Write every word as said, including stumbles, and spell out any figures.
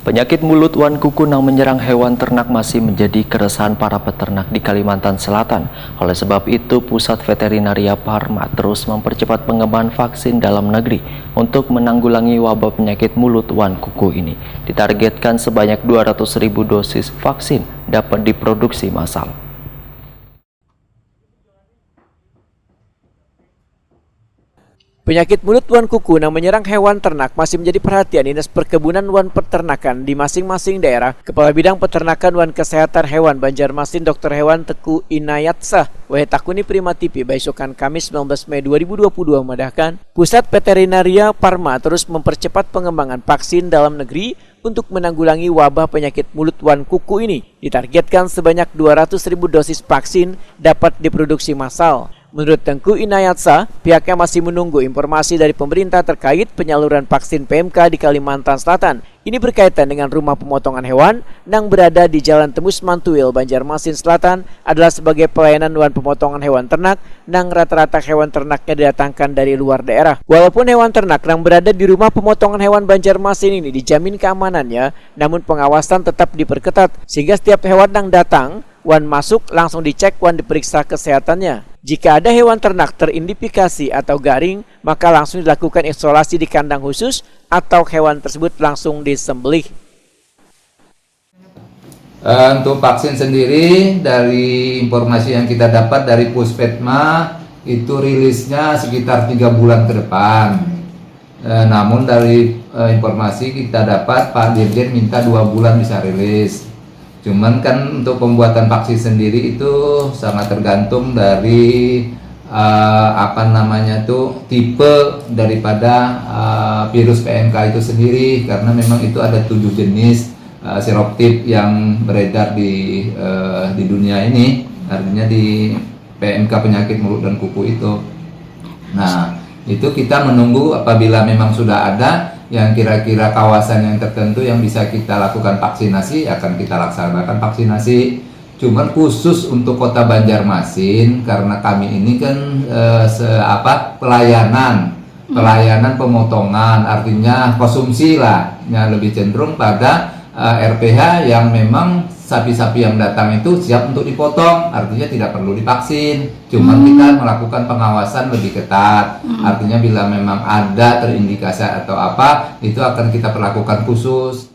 Penyakit mulut wan kuku nang menyerang hewan ternak masih menjadi keresahan para peternak di Kalimantan Selatan. Oleh sebab itu, Pusat Veterinaria Parma terus mempercepat pengembangan vaksin dalam negeri untuk menanggulangi wabah penyakit mulut wan kuku ini. Ditargetkan sebanyak dua ratus ribu dosis vaksin dapat diproduksi massal. Penyakit mulut wan kuku nang menyerang hewan ternak masih menjadi perhatian Dinas Perkebunan wan Peternakan di masing-masing daerah. Kepala Bidang Peternakan wan Kesehatan Hewan Banjarmasin, Doktor Hewan Teku Inayatsah, wahai Takuni Prima T V, baisukan Kamis sembilan belas Mei dua ribu dua puluh dua memadahkan, Pusat Veterinaria Parma terus mempercepat pengembangan vaksin dalam negeri untuk menanggulangi wabah penyakit mulut wan kuku ini. Ditargetkan sebanyak dua ratus ribu dosis vaksin dapat diproduksi massal. Menurut Tengku Inayatsah, pihaknya masih menunggu informasi dari pemerintah terkait penyaluran vaksin P M K di Kalimantan Selatan. Ini berkaitan dengan rumah pemotongan hewan nang berada di Jalan Tembus Mantuil, Banjarmasin Selatan, adalah sebagai pelayanan wan pemotongan hewan ternak nang rata-rata hewan ternaknya didatangkan dari luar daerah. Walaupun hewan ternak nang berada di rumah pemotongan hewan Banjarmasin ini dijamin keamanannya, namun pengawasan tetap diperketat, sehingga setiap hewan nang datang wan masuk langsung dicek wan diperiksa kesehatannya. Jika ada hewan ternak teridentifikasi atau garing, maka langsung dilakukan isolasi di kandang khusus atau hewan tersebut langsung disembelih. Eh, untuk vaksin sendiri, dari informasi yang kita dapat dari Puspetma, itu rilisnya sekitar tiga bulan ke depan. Eh, namun dari eh, informasi kita dapat, Pak Dirjen minta dua bulan bisa rilis. Cuman kan untuk pembuatan vaksin sendiri itu sangat tergantung dari eh, apa namanya tuh, tipe daripada eh, virus P M K itu sendiri, karena memang itu ada tujuh jenis eh, serotip yang beredar di eh, di dunia ini, artinya di P M K penyakit mulut dan kuku itu. Nah, itu kita menunggu apabila memang sudah ada yang kira-kira kawasan yang tertentu yang bisa kita lakukan vaksinasi, akan kita laksanakan vaksinasi. Cuman khusus untuk Kota Banjarmasin, karena kami ini kan eh, se apa, pelayanan, pelayanan pemotongan, artinya konsumsi lah, ya, lebih cenderung pada eh, R P H yang memang sapi-sapi yang datang itu siap untuk dipotong, artinya tidak perlu divaksin. Cuman kita melakukan pengawasan lebih ketat. Artinya bila memang ada terindikasi atau apa, itu akan kita perlakukan khusus.